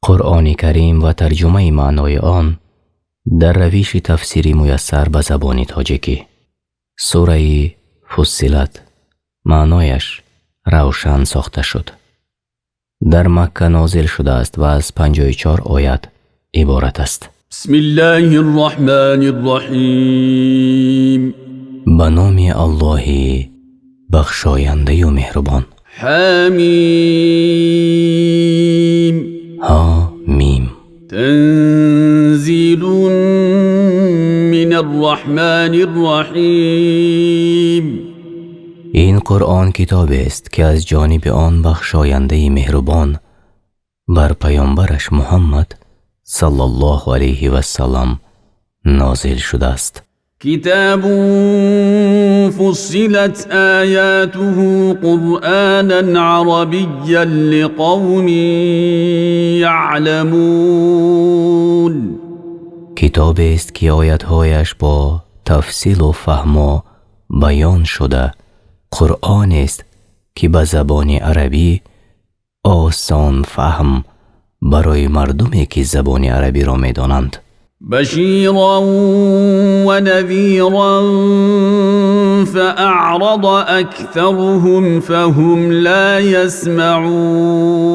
Қуръони Карим ва тарҷумаи маънои он дар равиши тафсири муяссар ба забони тоҷикӣ. Сураи Фуссилат, маънояш равшан сохта шуд. Дар Макка нозил шудааст ва аз 54 оят иборат аст. بسم الله الرحمن الرحيم. Ба номи Аллоҳи бахшояндаю меҳрубон. حميم. Ҳо Мим. تنزيل من الرحمن الرحيم. Ин Қуръон китобест, ки аз ҷониби он бахшояндаи меҳрубон бар паёмбараш Муҳаммад саллаллоҳу алайҳи вассалам нозил шудааст. كتاب فصلت آياته قرآنا عربيا لقوم يعلمون. Китобест, ки оятҳояш бо тафсилу фаҳмо баён шуда, Қуръонест, ки ба забони арабӣ осон фаҳм барои мардуме, ки забони арабиро медонанд. بشيرا ونذيرا، فأعرض أكثرهم فهم لا يسمعون.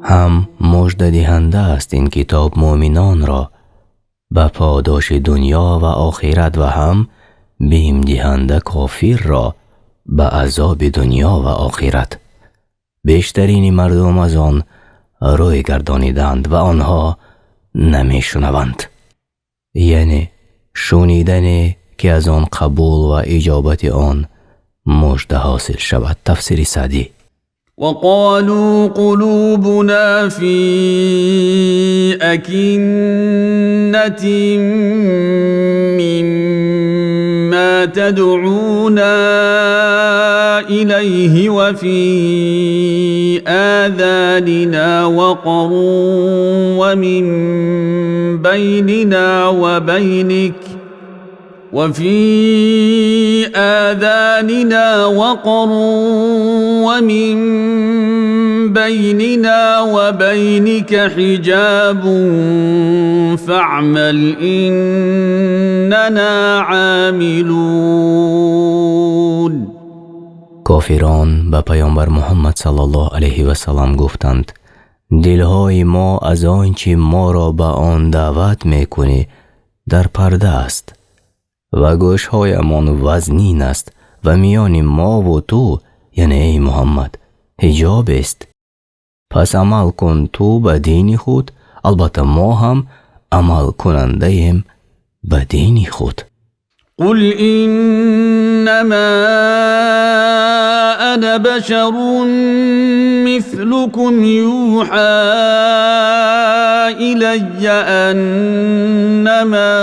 Ҳам муждадиҳанда аст ин китоб муъминонро ба подоши дунё ва охират ва ҳам бимдиҳанда кофирро ба азоби дунё ва охират. Бештарини мардум аз он рӯй гардониданд ва онҳо намешунаванд, яъне шунидане, ки аз он қабул ва иҷобати он мужда ҳосил шавад. Тафсири Саъдӣ. وقالوا قلوبنا في أكنة مما تدعونا إليه وفي آذاننا وقر ومن بيننا وبينك وفي آذاننا وقر ومن بيننا وبينك حجاب فاعمل إننا عاملون. Кофирон ба паёмбар Муҳаммад саллаллоҳу алайҳи васаллам гуфтанд: дилҳои мо аз он чӣ моро ба он даъват мекунӣ дар парда аст ва гӯшҳоямон вазнин аст ва миёни мову ту, яъне эй Муҳаммад, ҳиҷобест. Пас амал кун ту ба дини худ, албатта мо ҳам амалкунандаем ба дини худ. قل إنما أنا بشر مثلكم يوحى إلي أنما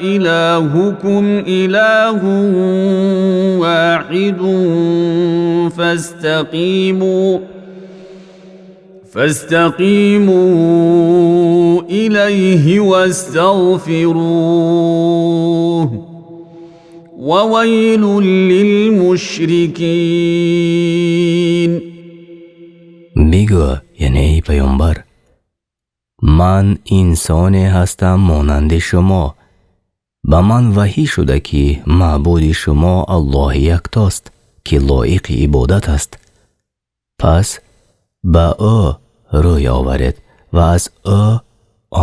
إلهكم إله واحد، فاستقيموا إليه واستغفروه، وويل للمشركين. Бигӯ, яъне эй паёмбар, ман инсоне ҳастам монанди шумо. Ба ман ваҳӣ шуда, ки маъбуди шумо Аллоҳи яктост, ки лоиқи ибодат аст. Пас ба ӯ рӯй оваред ва аз ӯ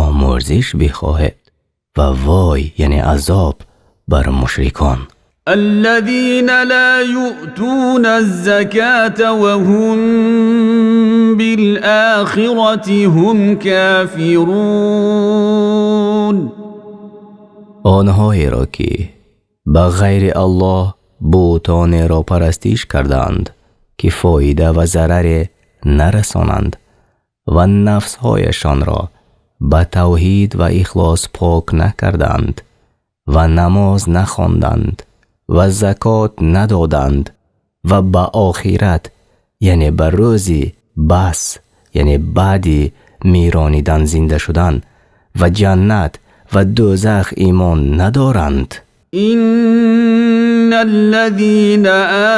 омӯрзиш бихоҳед ва вой, яъне азоб бар мушрикон. الذين لا يؤتون الزكاة وهم بالآخرة هم كافرون. Онҳоеро, ки ба ғайри Аллоҳ бутонеро парастиш кардаанд, ки фоида ва зараре нарасонанд ва нафсҳояшонро ба тавҳид ва ихлос пок накарданд ва намоз нахонданд ва закот надоданд ва ба охират, яъне ба рӯзи баъс, яъне баъди миронидан зинда шудан ва ҷаннат ва дӯзах имон надоранд. إنا الذين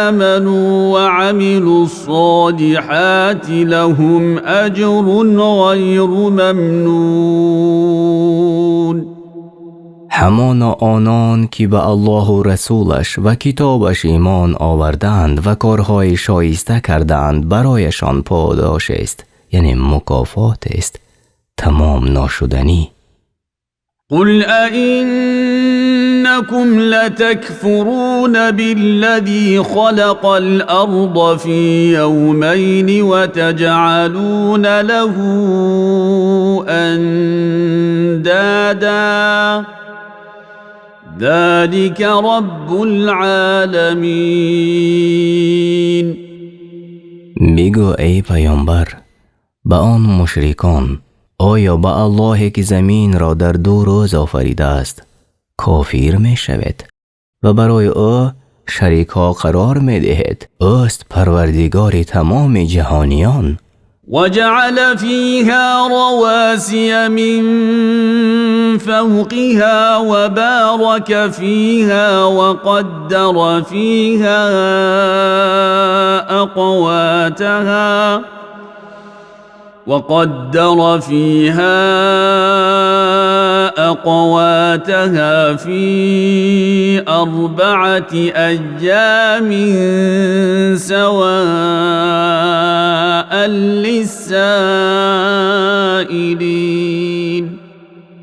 آمنوا وعملوا الصالحات لهم أجر غير ممنون. Ҳамоно онон ки ба Аллоҳу расулаш ва китобаш имон овардаанд ва корҳои шоиста кардаанд, барояшон подошест, яъне мукофотест тамом нашуданӣ. قل أئنكم لتكفرون بالذي خلق الأرض في يومين وتجعلون له أندادا ذلك رب العالمين. Бигӯ, эй паёмбар, ба он мушрикон: оё ба Аллоҳе ки заминро дар 2 рӯз офаридааст кофир мешавед ва барои ӯ шарикҳо қарор медиҳед? Ӯст парвардигори тамоми ҷаҳониён. وجعل فيها رواسي من فوقها وبارك فيها وقدر فيها أقواتها في 4 أيام سواء للسائلين.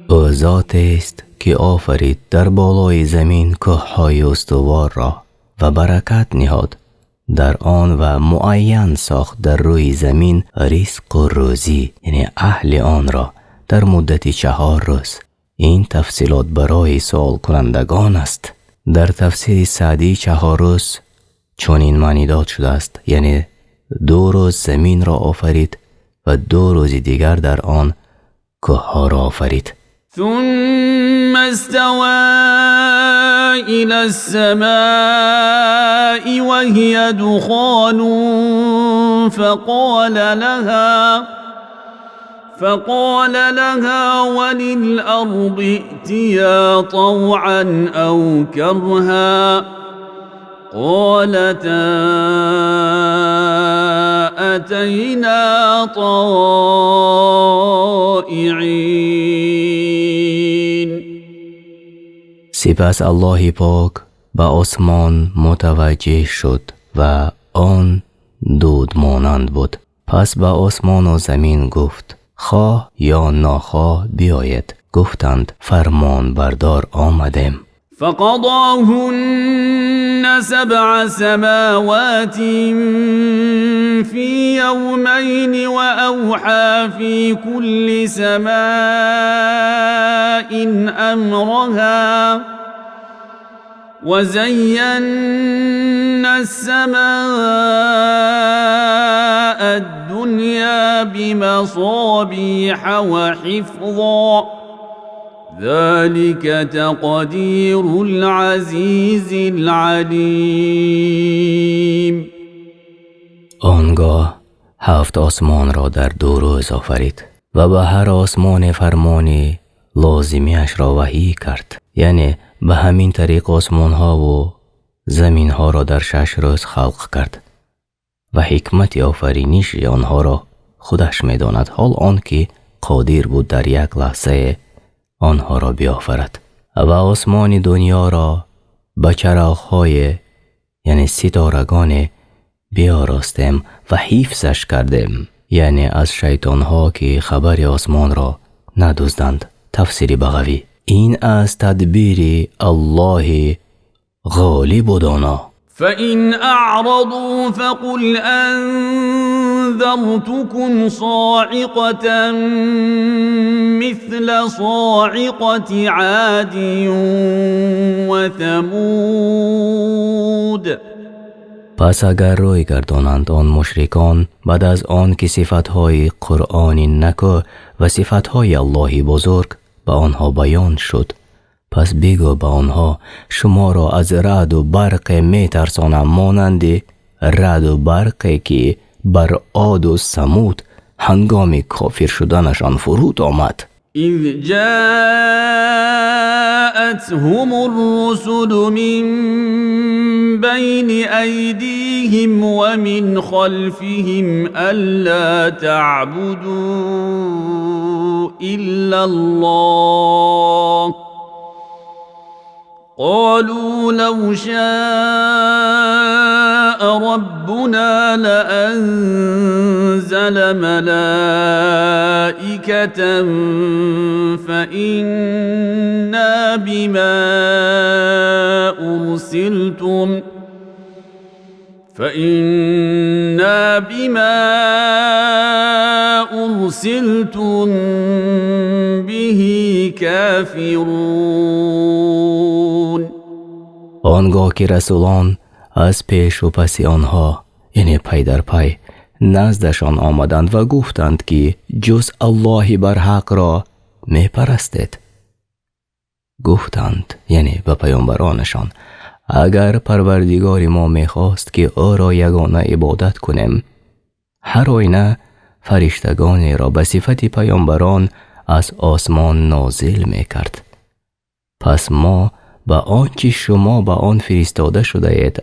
Ӯ зотест ки офарид дар болои замин кӯҳҳои устуворро ва баракат ниҳод дар он ва муайян сохт дар рӯи замин ризқу рӯзӣ, яъне аҳли онро дар муддати 4 рӯз. Ин тафсилот барои суолкунандагон аст. Дар тафсири Саъдӣ 4 рӯз чунин маънӣ дод шудааст, яъне 2 рӯз заминро офарид ва 2 рӯзи дигар дар он кӯҳҳоро офарид. ثم استوى إلى السماء وهي دخان فقال لها وللأرض ائتيا طوعا أو كرها قالتا أتينا طائعين. Сипас Аллоҳи пок ба осмон мутаваҷҷеҳ шуд ва он дуд монанд буд. Пас ба осмону замин гуфт: хоҳ ё нохоҳ биёед. Гуфтанд: фармонбардор омадем. فقضاهن 7 سماوات في يومين وأوحى في كل سماء أمرها وزينا السماء الدنيا بمصابيح وحفظا ذلك تقدير العزيز العليم. آنگاه 7 آسمان را در 2 روز آفرید و به هر آسمان فرمانی لازمیش را وحی کرد، یعنی به همین طریق آسمان ها و زمین ها را در 6 روز خلق کرد و حکمت آفرینش آنها را خودش می داند، حال آن که قادر بود در یک لحظه آنها را بیافرد. و آسمان دنیا را به چراغ‌های یعنی ستارگان بیاراستیم و حفظش کردیم، یعنی از شیطان‌ها که خبر آسمان را ندزدند. تفسیر بغوی. این از تدبیر الله غالب و دانا. فإن أعرضوا فقل أنذرتكم صاعقة مثل صاعقة عاد وثمود. پس اگر روی گردانند آن مشرکان بعد از آن که صفتهای قرآن نکو و صفتهای الله بزرگ به آنها بیان شد، پس بگو به آنها شما را از رعد و برق میترسانم مانند رعد و برقی که بر عاد و ثمود هنگام کافر شدنشان فرود آمد. إذ جاءتهم الرسل من بين أيديهم ومن خلفهم ألا تعبدوا إلا الله قالوا لو شاء ربنا لأنزل ملائكة فإنا بما أرسلتم فإنا بما أرسلتم به كافرون. Он гоҳ ки расулон аз пешу паси онҳо, яъне пай дар пай, наздашон омаданд ва гуфтанд, ки ҷуз Аллоҳи барҳақро мепарастед. Гуфтанд, яъне ба паёмбаронашон: агар Парвардигори мо мехост, ки ӯро ягона ибодат кунем, ҳар оина фариштагонеро ба сифати паёмбарон аз осмон нозил мекард. Пас мо ба он чи шумо ба он фиристода шудаед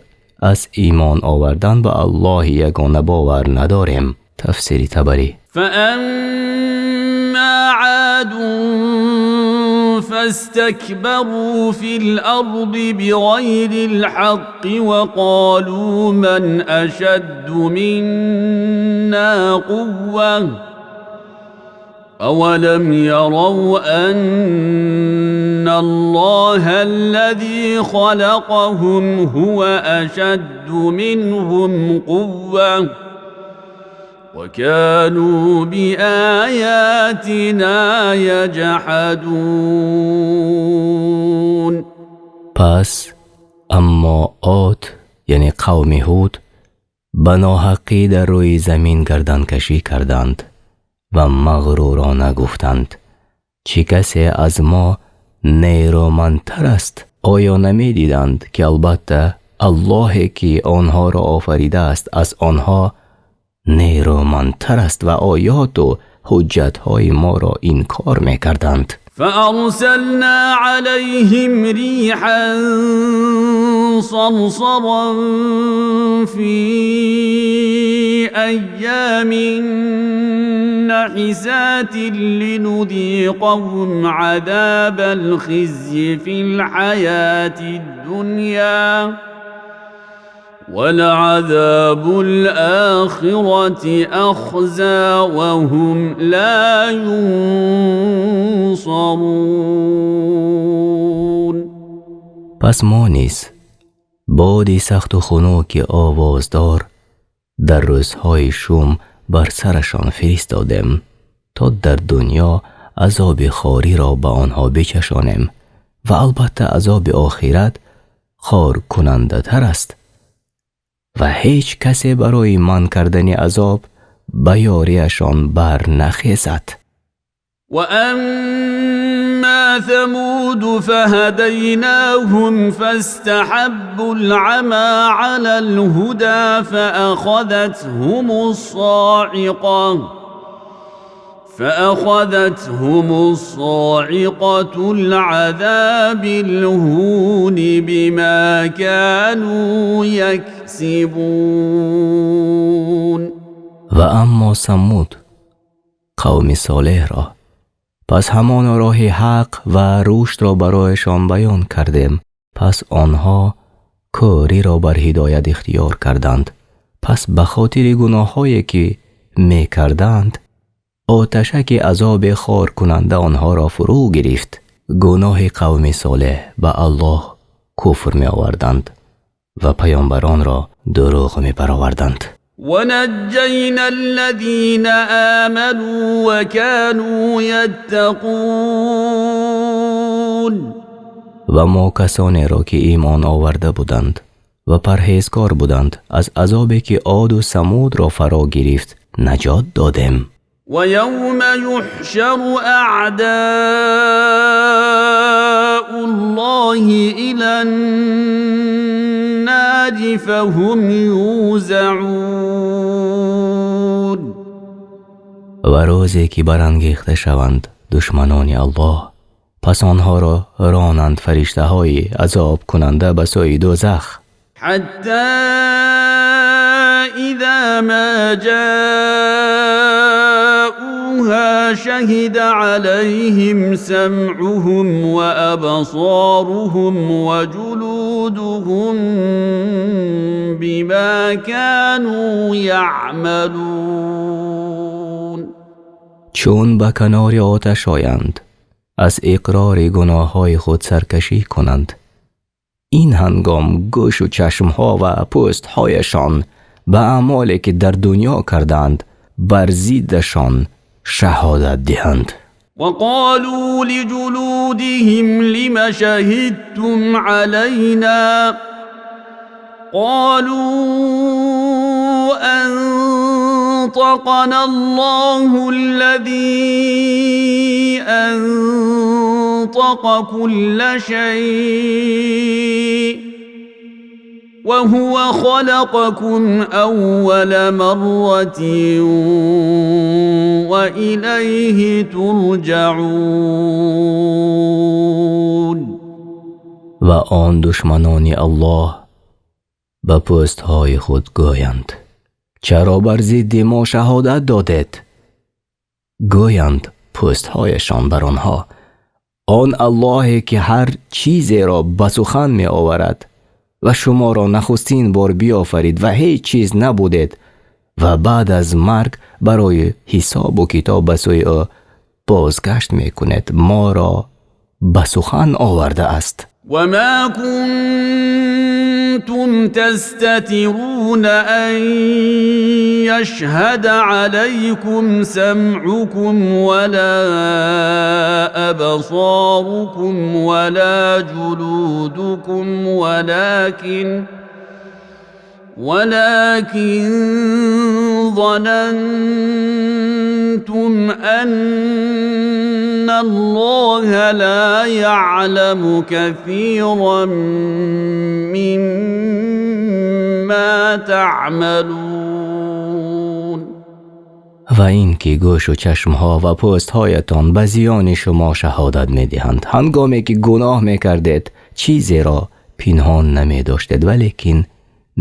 аз имон овардан ба Аллоҳи ягона бовар надорем. Тафсири Табарӣ. فأما عاد فاستكبروا في الأرض بغير الحق وقالوا من أشد منا قوة أولم يروا أن الله الذي خلقهم هو أشد منهم قوة وكانوا بآياتنا يجحدون. Пас аммо Од, яъне қавми Ҳуд, ба ноҳаққӣ дар рӯи замин гарданкашӣ карданд ва мағрурона гуфтанд: чӣ касе аз мо нерӯмандтар аст? Оё намедиданд, ки албатта Аллоҳе, ки онҳоро офаридааст, аз онҳо нерӯмандтар аст ва оёту ҳуҷҷатҳои моро инкор мекарданд. فأرسلنا عليهم ريحا صرصرا في أيام نحسات لنذيقهم عذاب الخزي في الحياة الدنيا ولعذاب الآخرة أخزى وهم لا ينصرون. Пас мо низ боди сахту хунуки овоздор дар рӯзҳои шум бар сарашон фиристодем, то дар дунё азоби хориро ба онҳо бичашонем ва албатта азоби охират хоркунандатар аст ва ҳеҷ касе барои манъ кардани азоб ба ёриашон бар нахезад. وأما ثمود فهديناهم فاستحبوا العمى على الهدى فأخذتهم الصاعقة العذاب الهون بما كانوا يكسبون. Ва аммо Самуд, қавми Солеҳро, пас ҳамон роҳи ҳақ ва рушдро барояшон баён кардем. Пас онҳо кӯриро бар ҳидоят ихтиёр карданд. Пас ба хотири гуноҳҳое, ки мекарданд, оташаки азоби хоркунанда онҳоро фурӯ гирифт. Гуноҳи қавми Солеҳ ба Аллоҳ куфр меоварданд ва паёмбаронро дурӯғ мепароварданд. ونجينا الذين آمنوا وكانوا يتقون. Ва мо касонеро, ки имон оварда буданд ва парҳезгор буданд, аз азобе, ки Оду Самудро фаро гирифт, наҷот додем. ويوم يحشر أعداء الله إلى النار فهم يوزعون. Ва рӯзе ки барангехта шаванд Душманони Аллоҳ пас онҳоро ронанд фариштаҳои азобкунанда ба сӯи дӯзах. Ҳатто изо мо ҷоуҳо шаҳида алайҳим самъуҳум ва абсоруҳум ва ҷулудуҳум бимо кону яъмалун. Чун ба канори оташ оянд, аз иқрори гуноҳҳои худ саркашӣ кунанд. Ин ҳангом гӯшу чашмҳо ва пӯстҳояшон ба аъмоле ки дар дунё кардаанд бар зиддашон шаҳодат диҳанд. Ва қолӯ лиҷулудиҳим лима шаҳидтум алайно қолӯ антақана Аллоҳу аллазӣ антақа кулла шайъин ва ҳува халақакум аввала марратин ва илайҳи турҷаун. Ва он душманони Аллоҳ ба пӯстҳои худ гӯянд: чаро бар зидди мо шаҳодат додед? Гӯянд пӯстҳояшон бар онҳо: он Аллоҳе ки ҳар чизеро ба сухан меоварад ва шуморо нахустин бор биёфарид ва ҳеҷ чиз набудед ва баъд аз марг барои ҳисобу китоб ба сӯи ӯ бозгашт мекунед, моро ба сухан овардааст. Ва мо кунтум тастатируна ан яшҳада алайкум самъукум ва ло абсорукум ва ло ҷулудукум валакин занантум анна Аллоҳа ло яъламу касиран мимма таъмалун. Ва инки гӯшу чашмҳо ва пӯстҳоятон ба зиёни шумо шаҳодат медиҳанд, ҳангоме ки гуноҳ мекардед чизеро пинҳон намедоштед, валекин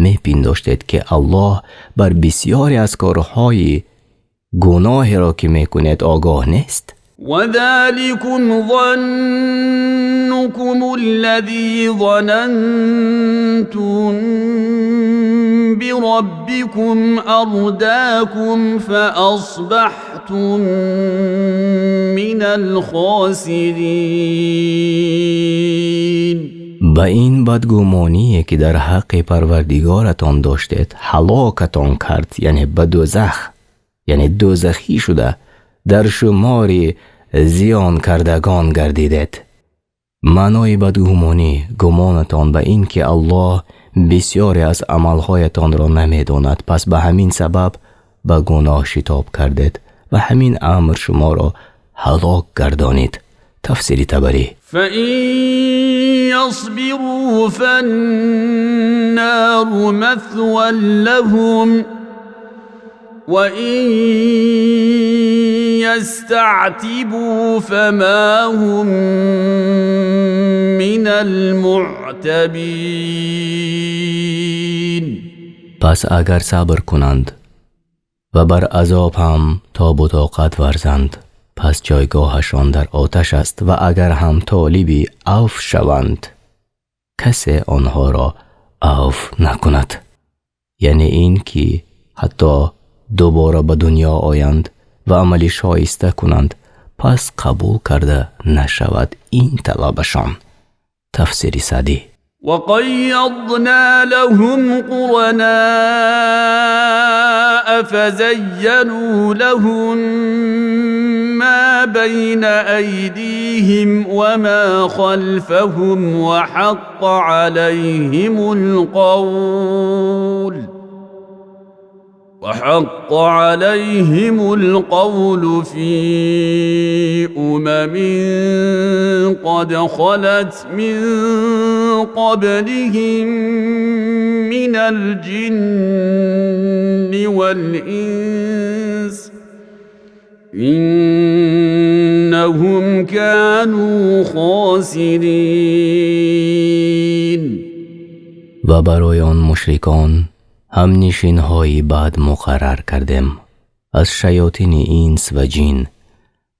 мепиндоштед ки Аллоҳ бар бисёре аз корҳои гуноҳеро ки мекунед огоҳ нест. Ва заликум заннукум аллазӣ занантум бироббикум ардакум фаасбаҳтум минал хосирин. Ба ин бадгумоние ки дар ҳаққи парвардигоратон доштед ҳалокатон кард, яъне ба дӯзах, яъне дӯзахӣ шуда дар шумори зиёнкардагон гардидед. Маънои бадгумонӣ гумонатон ба ин ки Аллоҳ бисёре аз амалҳоятонро намедонад, пас ба ҳамин сабаб ба гуноҳ шитоб кардед ва ҳамин амр шуморо ҳалок гардонид. Тафсири Табарӣ. فَإِن يَصْبِرُوا فَالنَّارُ مَثْوًى لَهُمْ وَإِن يَسْتَعْتِبُوا فَمَا هُمْ مِنَ الْمُعْتَبِينَ. Пас агар сабр кунанд ва бар азоб ҳам тобу тоқат варзанд, пас ҷойгоҳашон дар оташ аст, ва агар ҳам толиби авф шаванд, касе онҳоро авф накунад. Яъне ин ки ҳатто дубора ба дунё оянд ва амали шоиста кунанд, пас қабул карда нашавад ин талабашон. Тафсири Саъдӣ. وَقَيَّضْنَا لَهُمْ قُرَنَاءَ فَزَيَّنُوا لَهُم مَّا بَيْنَ أَيْدِيهِمْ وَمَا خَلْفَهُمْ وَحَقَّ عَلَيْهِمُ الْقَوْلُ فِي أُمَمٍ قَدْ خَلَتْ مِنْ قَبْلِهِمْ مِنَ الْجِنِّ وَالْإِنسِ إِنَّهُمْ إنهم كانوا خاسرين. Ва барои он мушрикон ҳамнишинҳои бад муқаррар кардем аз шаётини инс ва ҷин.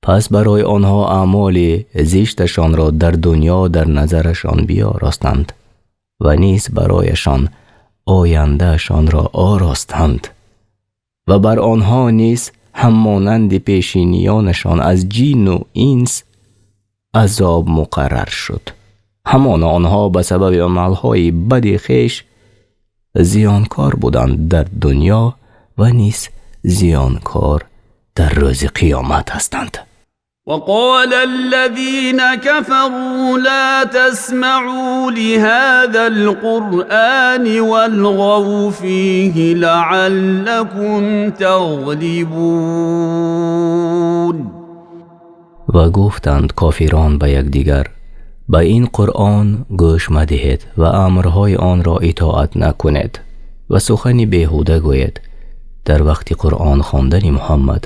Пас барои онҳо аъмоли зишташонро дар дунё дар назарашон биёростанд ва низ барояшон ояндаашонро оростанд ва бар онҳо низ ҳаммонанди пешиниёнашон аз ҷину инс азоб муқаррар шуд. Ҳамоно онҳо ба сабаби амалҳои бади хеш зиёнкор буданд дар дунё ва низ зиёнкор дар рӯзи қиёмат ҳастанд. وقال الذين كفروا لا تسمعوا لهذا القرآن والغوا فيه لعلكم تغلبون. Ва гуфтанд кофирон ба якдигар: ба ин Қуръон гӯш мадиҳед ва амрҳои онро итоат накунед ва сухани беҳуда гӯед дар вақти Қуръон хондани Муҳаммад,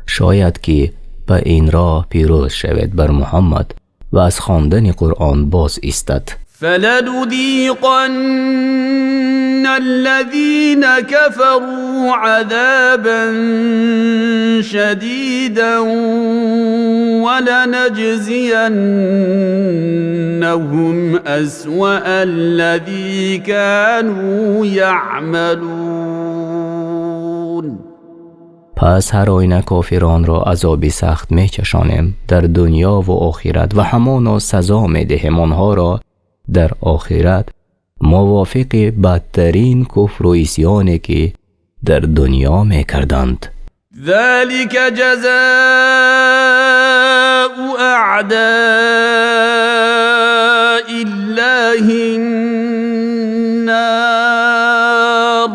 шояд ки ба ин роҳ пирӯз шавед бар Муҳаммад ва аз хондани Қуръон боз истад. فلنذيقن الذين كفروا عذابا شديدا ولنجزينهم أسوأ الذي كانوا يعملون. Пас ҳар оина кофиронро азоби сахт мечашонем дар дунё ва охират ва ҳамоно сазо медиҳем онҳоро дар охират мувофиқи бадтарин куфру исёне ки дар дунё мекарданд. ذلك جزاء أعداء الله النار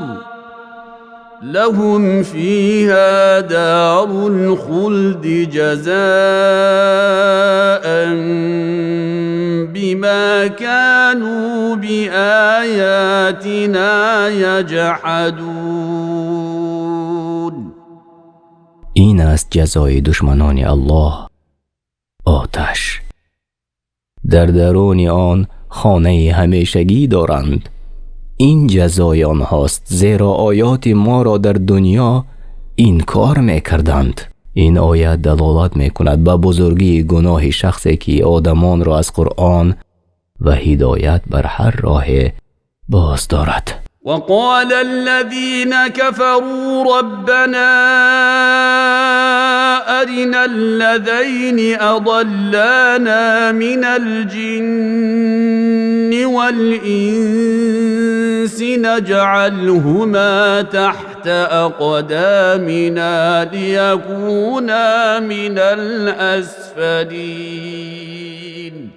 لهم فيها دار الخلد جزاء بما كانوا بآياتنا يجحدون. Ин аст ҷазои душманони Аллоҳ, оташ. Дар даруни он хонаи ҳамешагӣ доранд. Ин ҷазои онҳост, зеро оёти моро дар дунё инкор мекарданд. Ин оят далолат мекунад ба бузургии гуноҳи шахсе ки одамонро аз Қуръон ва ҳидоят бар ҳар роҳе боз дорад. وقال الذين كفروا ربنا أرنا الذين أضلانا من الجن والإنس نجعلهما تحت أقدامنا ليكونا من الأسفلين.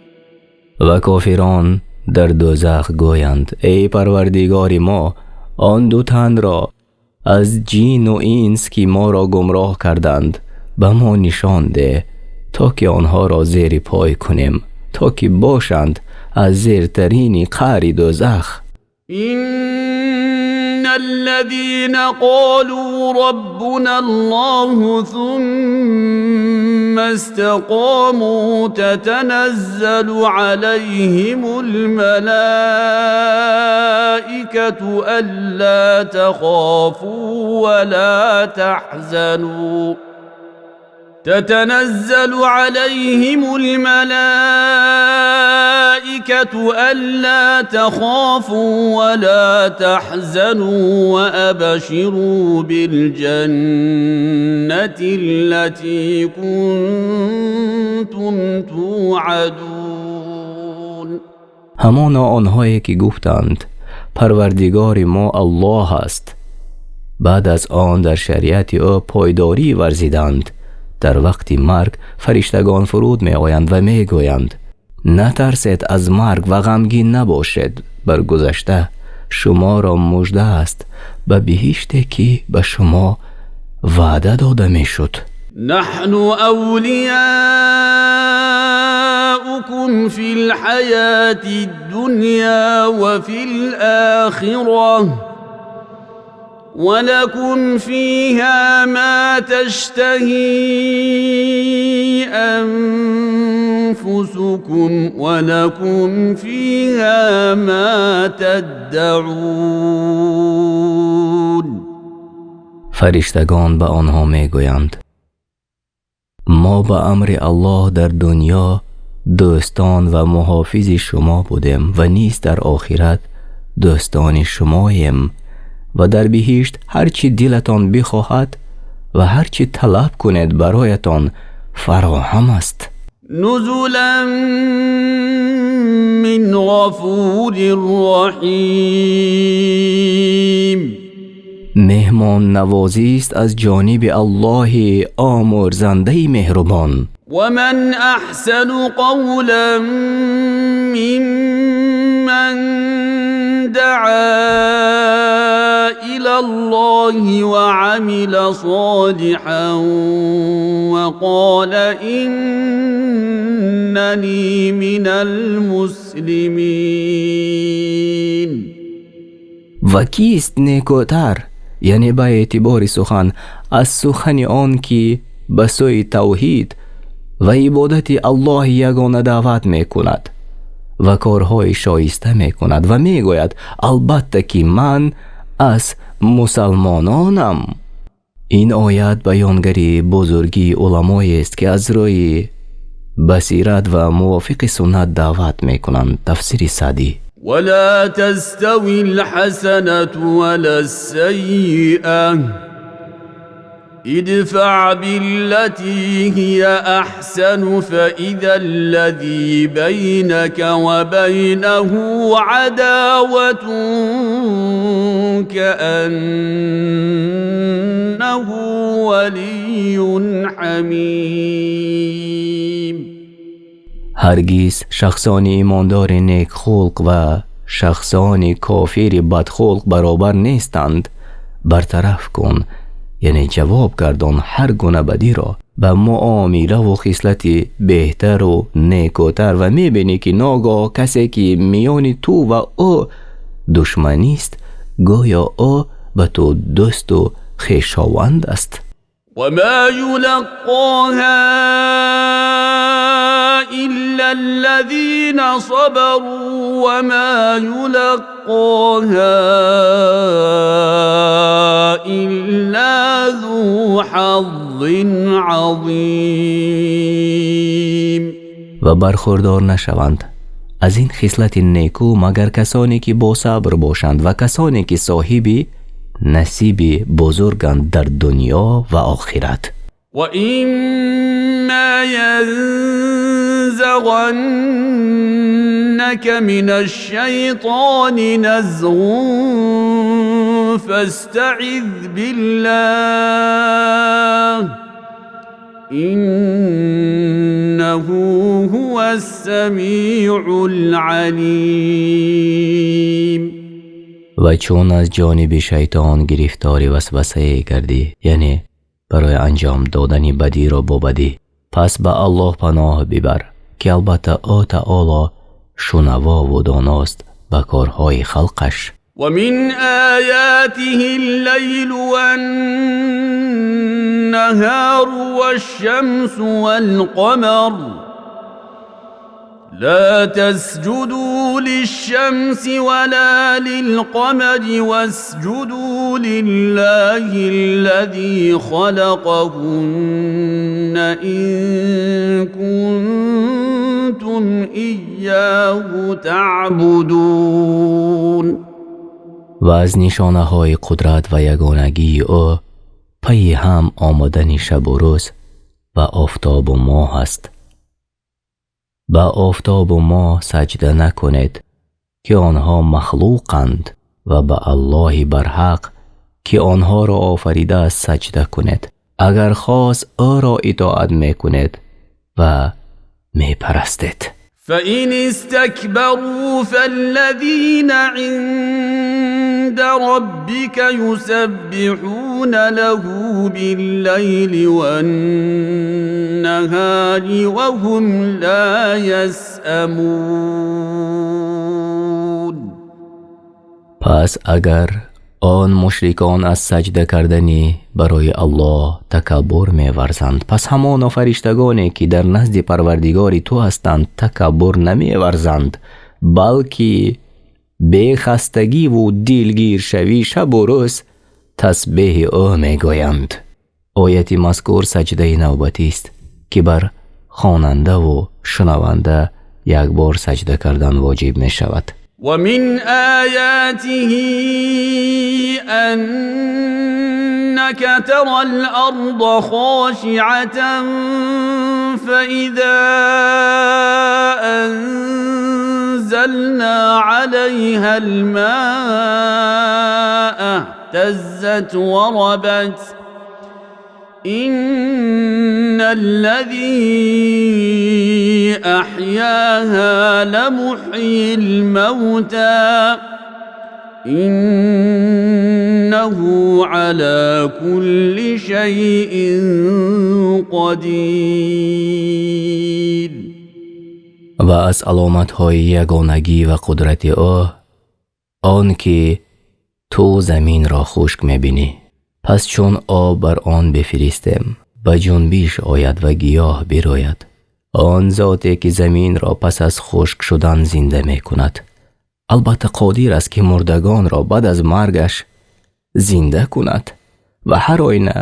Ва кофирон дар дӯзах гӯянд: эй Парвардигори мо, он ду танро аз ҷину инс ки моро гумроҳ карданд ба мо нишон деҳ, то ки онҳоро зери пой кунем, то ки бошанд аз зертарини қаъри дӯзах. إن الذين قالوا ربنا الله ثم استقاموا تتنزل عليهم الملائكة ألا تخافوا ولا تحزنوا تتنزل عليهم الملائكة ألا تخافوا ولا تحزنوا وأبشروا بالجنة التي كنتم توعدون. Ҳамоно онҳое ки гуфтанд: Парвардигори мо Аллоҳ аст, баъд аз он дар шариати ӯ пойдорӣ варзиданд, дар вақти марг фариштагон фуруд меоянд ва мегӯянд: натарсед аз марг ва ғамгин набошед бар гузашта, шуморо мужда аст ба биҳиште ки ба шумо ваъда дода мешуд. نحن أولياؤكم في الحياة الدنيا وفي الآخرة ولكم فيها ما تشتهي أنفسكم ولكم فيها ما تدعون. Фариштагон ба онҳо мегӯянд: мо ба амри Аллоҳ дар дунё дӯстон ва муҳофизи шумо будем ва низ дар охират дӯстони шумоем ва дар биҳишт ҳар чӣ дилатон бихоҳад ва ҳар чӣ талаб кунед бароятон фароҳам аст. نزلا من غفور رحيم. Меҳмоннавозист аз ҷониби Аллоҳи омӯрзандаи меҳрубон. ومن أحسن قولا ممن دعا إلى الله وعمل صالحا وقال إنني من المسلمين. Ва кист некӯтар, яъне ба эътибори сухан, аз сухани он ки ба сӯи тавҳид ва ибодати Аллоҳи ягона даъват мекунад ва корҳои шоиста мекунад ва мегӯяд: албатта ки ман аз мусалмононам. Ин оят баёнгари бузургии уламоест, ки аз рӯи басират ва мувофиқи суннат даъват мекунанд. Тафсири Саъдӣ. ولا تستوي الحسنة ولا السيئة ادفع بالتي هي أحسن فإذا الذي بينك وبينه عداوة كأنه ولي حميم. Ҳаргиз шахсони имондори некхулқ ва шахсони кофири бадхулқ баробар нестанд. Бартараф кун, яъне ҷавоб гардон ҳар гуна бадиро ба муомилаву хислати беҳтару некӯтар ва мебинӣ, ки ногоҳ касе, ки миёни ту ва ӯ душманист, гӯё ӯ ба ту дӯсту хешованд аст. وما يلقاها إلا الذين صبروا وما يلقاها إلا ذو حظ عظيم. Ва бархурдор нашаванд аз ин хислати некӯ, магар касоне ки босабр бошанд ва касоне ки соҳиби насиби бузурганд дар дунё ва охират. وإما ينزغنك من الشيطان نزغ فاستعذ بالله إنه هو السميع العليم. Ва чун аз ҷониби шайтон гирифтори васвасае гардӣ, яъне барои анҷом додани бадиро бо бадӣ, пас ба Аллоҳ паноҳ бибар, ки албатта ӯ таоло шунавову доност ба корҳои халқаш. ومن آياته الليل والنهار والشمس والقمر لا تسجدوا للشمس ولا للقمر واسجدوا لله الذي خلقهن إن كنتم إياه تعبدون. Ва аз нишонаҳои қудрат ва ягонагии ӯ пайи ҳам омадани шабу рӯз ва офтобу моҳ аст. Ба офтобу моҳ саҷда накунед, ки онҳо махлуқанд, ва ба Аллоҳи барҳақ, ки онҳоро офаридааст, саҷда кунед, агар хос ӯро итоат мекунед ва мепарастед. فإن استكبروا فالذين عند ربك يسبحون له بالليل والنهار وهم لا يسأمون. Пас агар Он мушрикон аз саҷда кардани барои Аллоҳ такаббур меварзанд. Пас ҳамоно фариштагоне, ки дар назди Парвардигори ту ҳастанд, такаббур намеварзанд, балки бехастагиву дилгиршавӣ шабу рӯз тасбеҳи ӯ мегӯянд. Ояти мазкур саҷдаи навбатист, ки бар хонандаву шунаванда як бор саҷда кардан воҷиб мешавад. ومن آياته أنك ترى الأرض خاشعة فإذا أنزلنا عليها الماء اهتزت وربت إن الذي أحياها لمحيي الموتى إنه على كل شيء قدير. Ва аз аломатҳои ягонагӣ ва қудрати ӯ он ки ту заминро хушк мебинӣ, пас чун об бар он бифиристем, ба ҷунбиш ояд ва гиёҳ бирояд. Он зоте ки заминро пас аз хушк шудан зинда мекунад, албатта қодир аст, ки мурдагонро баъд аз маргаш зинда кунад, ва ҳар оина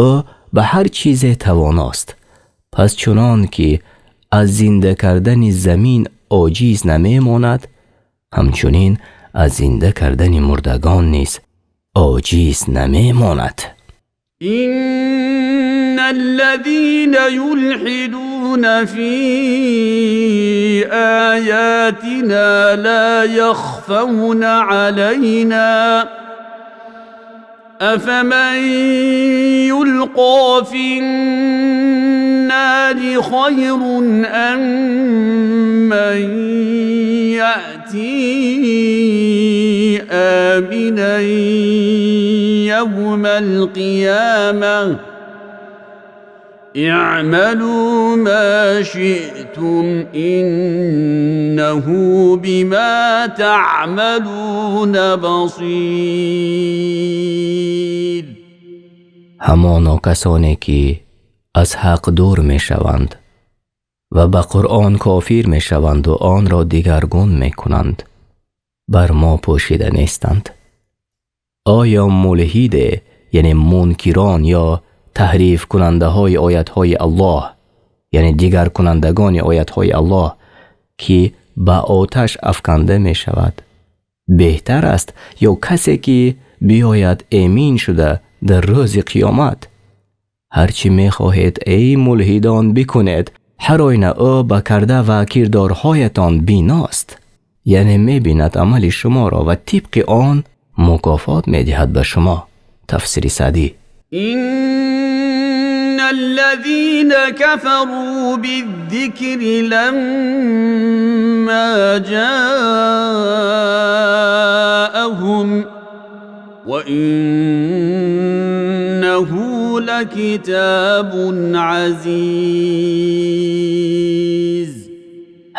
ӯ ба ҳар чизе тавоност. Пас чунон ки аз зинда кардани замин оҷиз намемонад, ҳамчунин аз зинда кардани мурдагон низ оҷиз намемонад. إن الذين يلحدون في آياتنا لا يخفون علينا أفمن يلقى في النار خير أم من يأتي آمنا يوم القيامة اعملوا ما شئتم إنه بما تعملون بصير. Ҳамоно касоне ки аз ҳақ дур мешаванд ва ба Қуръон кофир мешаванду онро дигаргун мекунанд, бар мо пӯшида нестанд. Оё мулҳиде, яъне мункирон ё таҳрифкунандаҳои оятҳои Аллоҳ, яъне дигаркунандагони оятҳои Аллоҳ, ки ба оташ афканда мешавад, беҳтар аст ё касе ки биёяд эмин шуда дар рӯзи қиёмат? Ҳар чӣ мехоҳед, эй мулҳидон, бикунед, ҳар оина ӯ ба карда ва кирдорҳоятон биност, яъне мебинад амали шуморо ва тибқи он мукофот медиҳад ба шумо. Тафсири Саъдӣ. إن الذين كفروا بالذكر لما جاءهم وإنه لكتاب عزيز.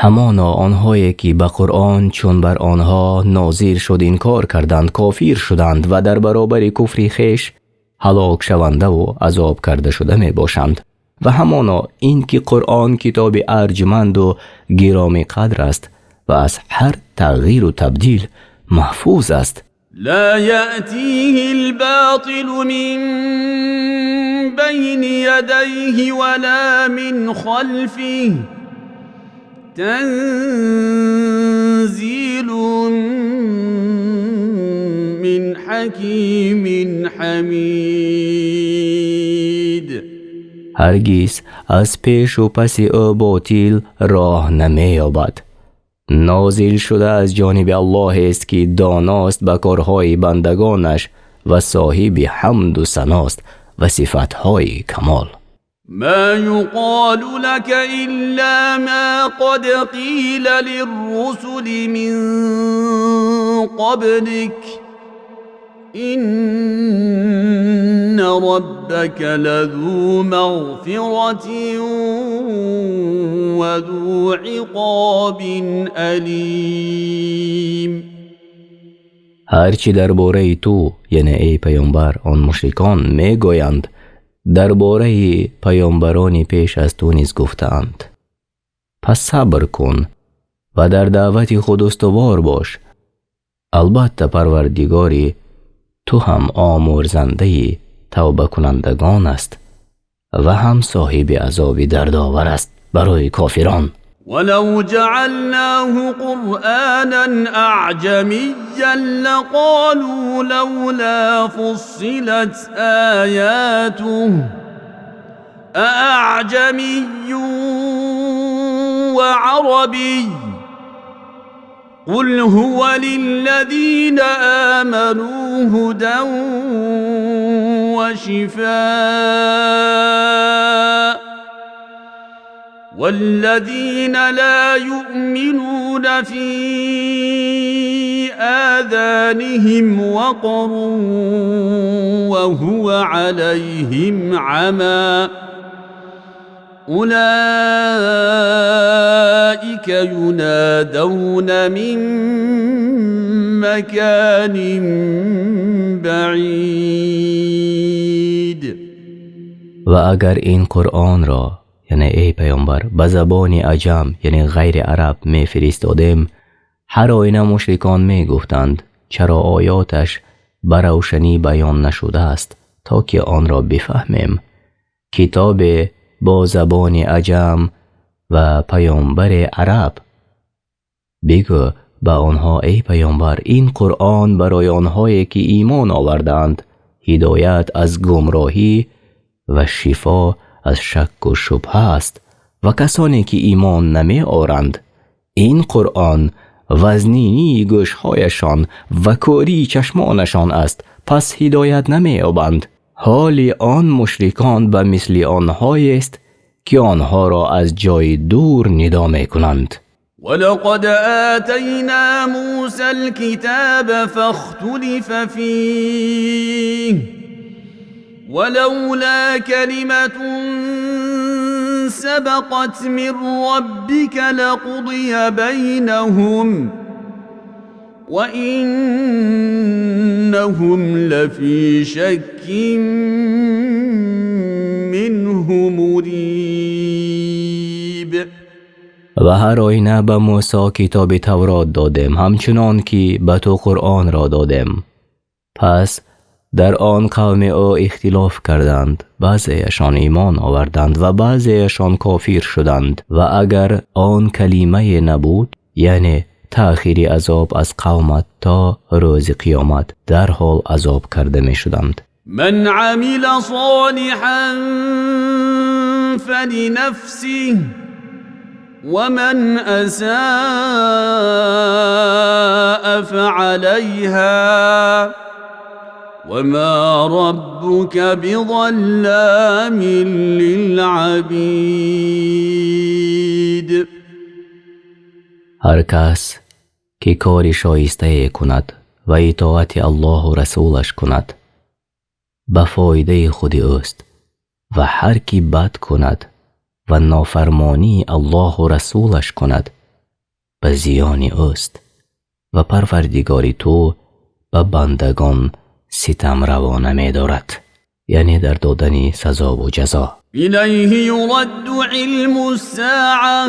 Ҳамоно онҳое ки ба Қуръон, чун бар онҳо нозил шуд, инкор карданд, кофир шуданд ва дар баробари куфри хеш ҳалокшавандаву азоб карда шуда мебошанд. Ва ҳамоно ин ки Қуръон китоби арҷманду гиромиқадр аст ва аз ҳар тағйиру табдил маҳфуз аст. لا يأتيه الباطل من بين يديه ولا من خلفه تنزيل من حكيم حميد. Ҳаргиз аз пешу паси ӯ ботил роҳ намеёбад. Нозил шуда аз ҷониби Аллоҳест, ки доност ба корҳои бандагонаш ва соҳиби ҳамду саност ва сифатҳои камол. ما يقال لك إلا ما قد قيل للرسل من قبلك إن ربك لذو مغفرة وذو عقاب أليم. Ҳарчи дар бораи ту, яъне эй паёмбар, он мушрикон мегӯянд, дар бораи паёмбарони пеш аз ту низ гуфтаанд. Пас сабр кун ва дар даъвати худ устувор бош. Албатта Парвардигори ту ҳам омӯрзандаи тавбакунандагон аст ва ҳам соҳиби азоби дардовар аст барои кофирон. ولو جعلناه قرآنا أعجميا لقالوا لولا فصلت آياته أأعجمي وعربي قل هو للذين آمنوا هدى وشفاء والذين لا يؤمنون في آذانهم وقر وهو عليهم عمى أولئك ينادون من مكان بعيد. Ва агар ин Қуръонро, яъне эй паёмбар, ба забони аҷам, яъне ғайри араб, мефиристодем, ҳар оина мушрикон мегуфтанд: чаро оёташ ба равшанӣ баён нашудааст, то ки онро бифаҳмем? Китобе бо забони аҷам ва паёмбаре араб. Бигӯ ба онҳо, эй паёмбар: ин Қуръон барои онҳое ки имон овардаанд ҳидоят аз гумроҳӣ ва шифо аз шакку шубҳа аст ва касоне ки имон намеоранд, ин Қуръон вазнинии гӯшҳояшон ва кӯрии чашмонашон аст, пас ҳидоят намеёбанд. Ҳоли он мушрикон ба мисли онҳоест ки онҳоро аз ҷои дур нидо мекунанд. ولقد آتينا موسى الكتاب فاختلف فيه ولولا كلمة سبقت من ربك لقضي بينهم وإنهم لفي شك منه مريب. Ва ҳар оина ба Мусо китоби Таврот додем, ҳамчунон ки ба ту Қуръонро додем. Пас дар он қавми ӯ ихтилоф карданд, баъзеяшон имон оварданд ва баъзеяшон кофир шуданд. Ва агар он калимае набуд, яъне таъхири азоб аз қавмат то рӯзи қиёмат, дарҳол азоб карда мешуданд. من عمل صالحا فلنفسه ومن أساء فعليها وما ربك بظلام للعبيد. Ҳар кас ки кори шоистае кунад ва итоати Аллоҳу расулаш кунад, ба фоидаи худи ӯст ва ҳар ки бад кунад ва нофармонии Аллоҳу расулаш кунад, ба зиёни ӯст ва Парвардигори ту ба бандагон ситам раво намедорад, яъне дар додани сазову ҷазо. إليه يرد علم الساعة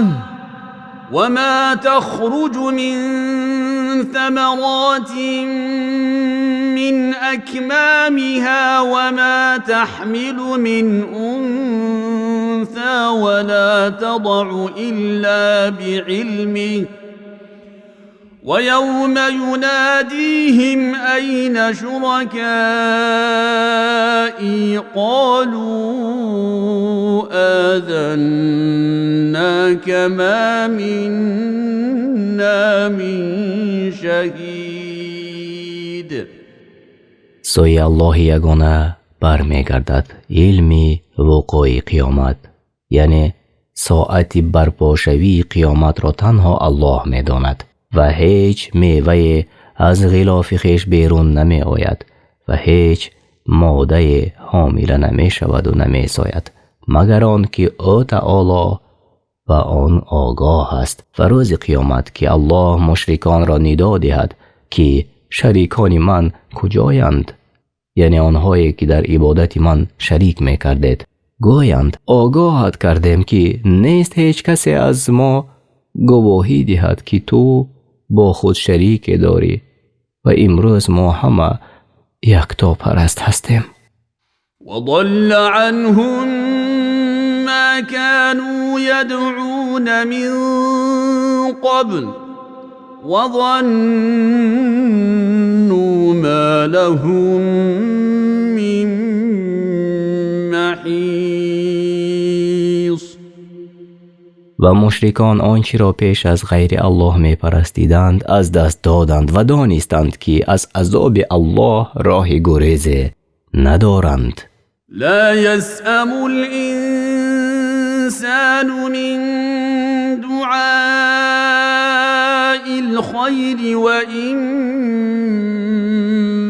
وما تخرج من ثمرات من أكمامها وما تحمل من أنثى ولا تضع إلا بعلمه ويوم يناديهم أين شركائي قالوا آذناك ما منا من شهيد. Сӯи Аллоҳи ягона бармегардад илми вуқӯи қиёмат, яъне соати барпошавии қиёматро танҳо Аллоҳ медонад ва ҳеҷ мевае аз ғилофи хеш берун намеояд ва ҳеҷ модае ҳомила намешаваду намезояд, магар он ки ӯ таоло ба он огоҳ аст. Ва рӯзи қиёмат ки Аллоҳ мушриконро нидо диҳад, ки Шарикони ман куҷоянд? Яъне онҳое ки дар ибодати ман шарик мекардед. Гӯянд: Огоҳат кардем, ки нест ҳеҷ касе аз мо гувоҳӣ диҳад, ки ту бо худ шарике дорӣ ва имрӯз мо ҳама яктопараст ҳастем. وضل عنهم ما كانوا يدعون من قبل وظنوا ما لهم من محيص. Ва мушрикон он чиро пеш аз ғайри Аллоҳ мепарастиданд, аз даст доданд ва донистанд, ки аз азоби Аллоҳ роҳи гурезе надоранд. لا يسأم الإنسان من دعاء الخير وإن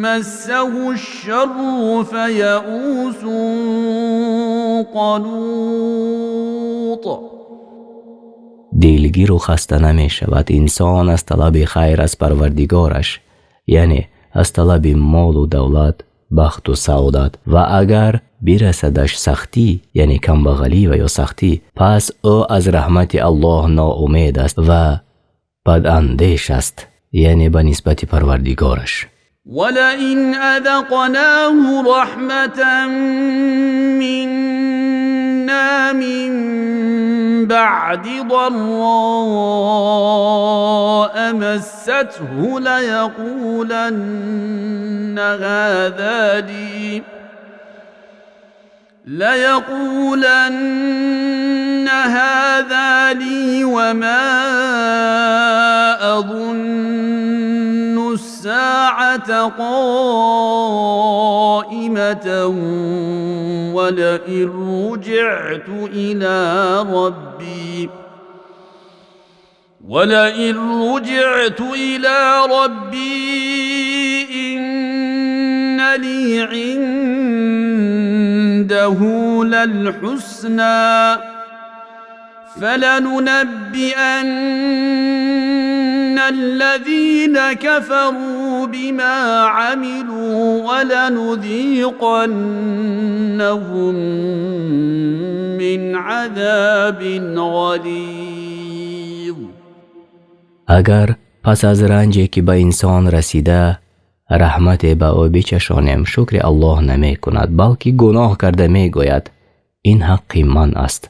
مسه الشر فيئوس قنوط. Дилгиру хаста намешавад инсон аз талаби хайр аз Парвардигораш, яъне аз талаби молу давлат, бахту саодат. Ва агар бирасадаш сахтӣ, яъне камбағалӣ ва ё сахтӣ, пас ӯ аз раҳмати Аллоҳ ноумед аст ва бадандеш аст, яъне ба нисбати Парвардигораш. ولئن أذقناه رحمة منا من بعد ضراء مسته ليقولن هذا لي وما أظن الساعة قائمة ولئن رجعت إلى ربي إن لي عنده للحسنى فلننبئن الذين كفروا بما عملوا ولنذيقنهم من عذاب غليظ. Агар пас аз ранҷе, ки ба инсон расида, раҳмате ба ӯ бичашонем, шукри Аллоҳ намекунад, балки гуноҳ карда мегӯяд: «Ин ҳаққи ман аст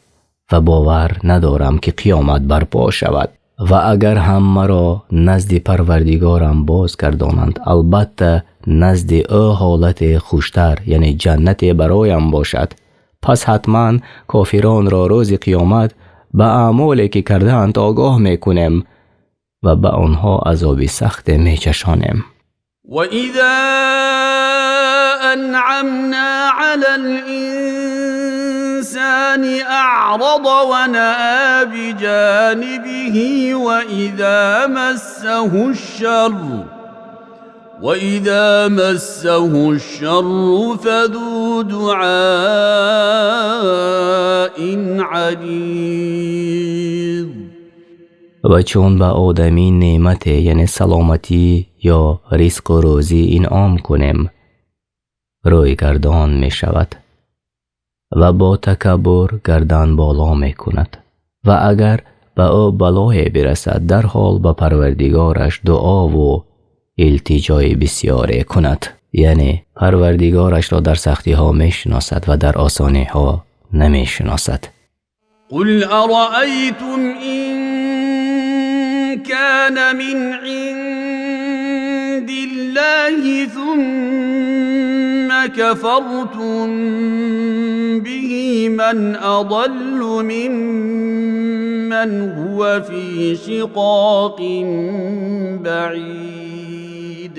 ва бовар надорам, ки қиёмат барпо шавад. Ва агар ҳам маро назди Парвардигорам боз гардонанд, албатта назди ӯ ҳолате хуштар, яъне ҷаннате, бароям бошад. Пас ҳатман кофиронро рӯзи қиёмат ба аъмоле, ки кардаанд, огоҳ мекунем ва ба онҳо азоби сахте мечашонем». وإذا أنعمنا على الإنسان أعرض ونأى بجانبه وإذا مسه الشر فذو دعاء عريض. Ва чун ба одамӣ неъмате, яъне саломатӣ ё ризқу рӯзӣ инъом кунем, рӯйгардон мешавад ва бо такаббур гардан боло мекунад. Ва агар ба ӯ балое бирасад, дарҳол ба Парвардигораш дуову илтиҷои бисёре кунад, яъне Парвардигорашро дар сахтиҳо мешиносад ва дар осониҳо намешиносад. قل أرأيتم إن كان من عند الله ثم كفرتم به من أضل ممن هو في شقاق بعيد.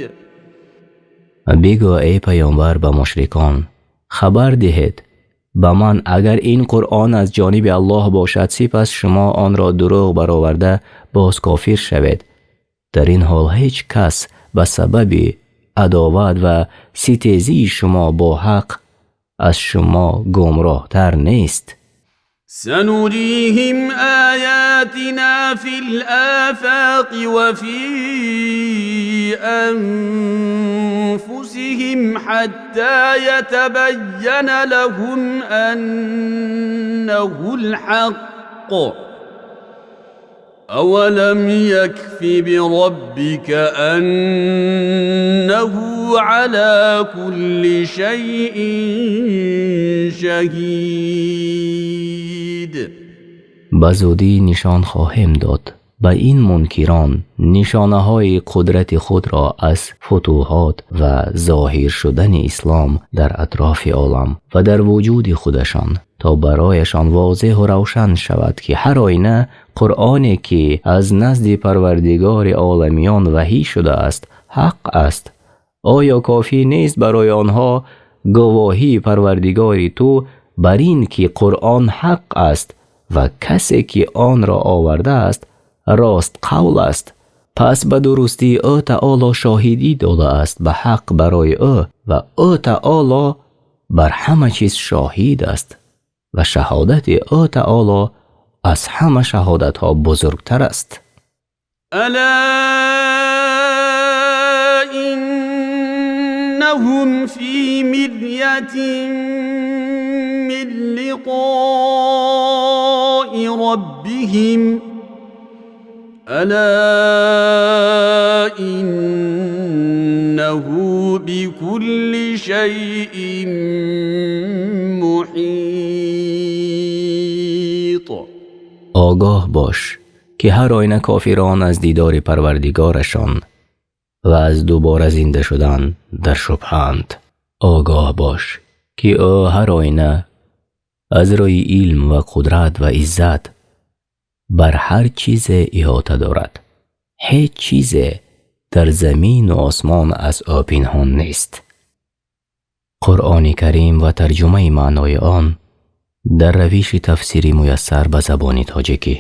Бигӯ, эй паёмбар, ба мушрикон: Хабар диҳед ба ман, агар ин Қуръон аз ҷониби Аллоҳ бошад, сипас шумо онро дурӯғ бароварда, боз кофир шавед, дар ин ҳол ҳеҷ кас ба сабаби адоват ва ситезии шумо бо ҳақ аз шумо гумроҳтар нест. سنريهم آياتنا في الآفاق وفي أنفسهم حتى يتبين لهم أنه الحق. أولم يكف بربك أنه على كل شيء شهيد. Ба зудӣ нишон хоҳем дод ба ин мункирон нишонаҳои қудрати худро аз футӯҳот ва зоҳир шудани ислом дар атрофи олам ва дар вуҷуди худашон, то барояшон возеҳу равшан шавад, ки ҳар оина Қуръоне, ки аз назди Парвардигори оламиён ваҳӣ шудааст, ҳақ аст. Оё кофӣ нест барои онҳо гувоҳии Парвардигори ту бар ин ки Қуръон ҳақ аст ва касе ки онро овардааст, ростқавл аст? Пас ба дурустӣ Ӯ Таоло шоҳидӣ додааст ба ҳақ барои ӯ ва Ӯ Таоло бар ҳама чиз шоҳид аст ва шаҳодати Ӯ Таоло аз ҳама шаҳодатҳо бузургтар аст. ألا إنهم في مرية من لقاء ربهم، ألا إنه بكل شيء محيط. Огоҳ бош, ки ҳар оина кофирон аз дидори Парвардигорашон ва аз дубора зинда шудан дар шубҳаанд. Огоҳ бош, ки ӯ ҳар оина аз рӯи илм ва қудрат ва иззат бар ҳар чизе иҳота дорад. Ҳеҷ чизе дар замину осмон аз ӯ пинҳон нест. Қуръони Карим ва тарҷумаи маънои он дар равиши тафсири муяссар ба забони тоҷикӣ.